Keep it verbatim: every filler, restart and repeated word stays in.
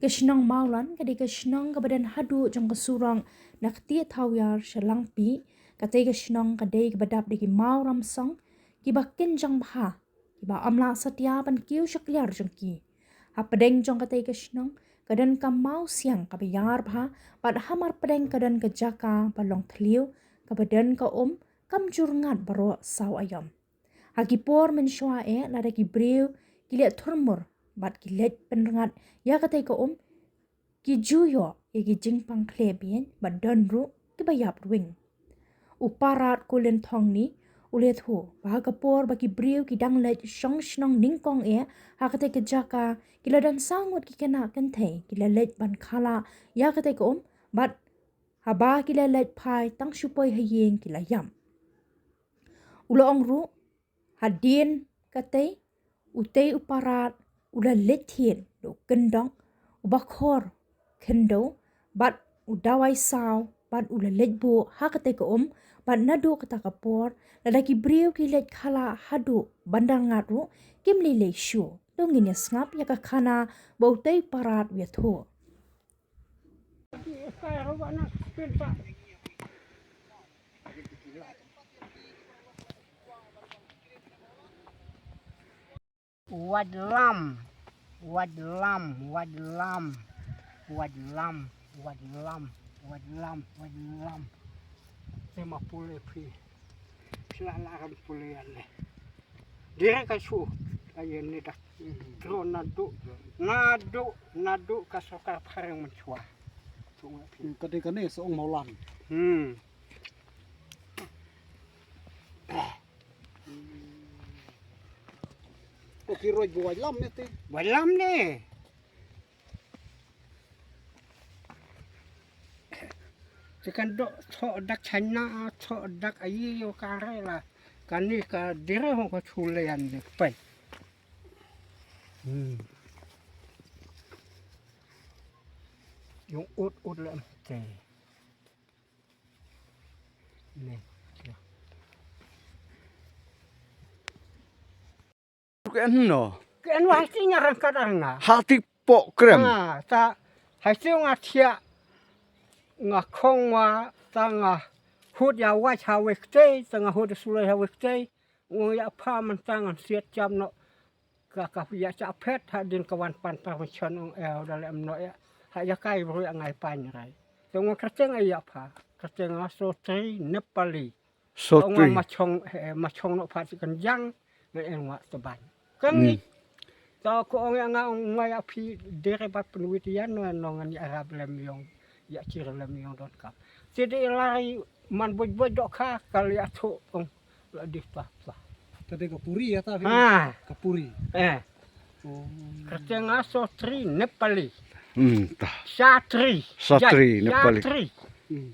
Ka shnong Mawlan ka dei ka shnong kaba don haduh jong ka surok na Ktieh Thawiar sha Langpih. Katei ka shnong ka dei kaba dap da ki maw ramsong kiba kynjang bha, kiba ym lah satia ban kiew sha kliar jong ki. Hapdeng jong katei ka shnong ka don ka maw siang kaba ïar bha, bad hamar pdeng ka don ka jaka ba long thliew, kaba don ka um kam ju rngat baroh saw aïom. Ha ki por mynshuwa eh, lada ki briew ki leh thurmur bad ki leit pynrngat ïa katei ka um, ki ju ïoh ïa ki jingpang khleh bieit bad don ruh kiba ïap rwing. U Parat Kulen Thongni u la ïathuh ba ha ka por ba ki briew ki dang leit shong shnong nyngkong eh ha katei ka jaka, ki la don saw ngut ki khynnah kynthei ki la leit ban khala ïa katei ka um, bad haba ki la leit phai tang shu poi ha ïing ki la ïap. U la ong ruh, hadien katei, utei u Parat u la leit thied da u kyndok, u bakhor khyndew, bad u dawai saw, bad u la leit buh ha katei ka um, bad naduh kata ka por lada ki briew ki leit khala haduh ban da rngat ruh kim lei lei shuh. To ngin ïa sngap ïa ka khana ba utei u Parat u ïathuh. Wat lam, wat lam, wat lam, wat lam, wat lam, wat lam, wat lam. Te ma pule phi. Sila la ram pule ane. Dire ka shu. Ayen ni dak. Kro nadu. Nadu, nadu ka sokar phareng menchua. Ka dei kane sa ong Mawlan. Hmm. Ko ki roi bu wai lam ne te. Wai lam ne. Te kan dok thok dak China, thok dak ayi yo kare la. Kani ka dire hong ka chule an de pai. Hmm. Yung ut ut le te. Ken no. Ken wa hati nya rang kat arnga. Hati pok krem. Ah, ta hati nga thia nga khong wa ta nga hut ya wa cha wek te, ta nga hut sulai ha wek te. Ngong ya pha man ta ngan siat cham no. Ka ka ya cha phet ha din ka wan pan pa ma chon ong eh da le am no ya. Ha ya kai bru ya ngai pan rai. Te ngong krateng ai ya pha. Krateng nga so tri Nepali. So ong tri. Ma chong, eh, ma chong no pha si kan jang. Ngan en wa to ban. Kang ni. To ko ong ya nga ong ngai ya phi dere ba pen wit ya no no ngan ya rap lem yong. Ya chir lem yong don ka. Ti de lai man boj boj dok ka kal ya tho ong. La di pa pa. Tadi ka puri ya ta. Ha. Ka puri. Eh. Oh. Krateng nga so tri Nepali. Hmm, ta. Satri. Satri Nepali. Satri. Hmm.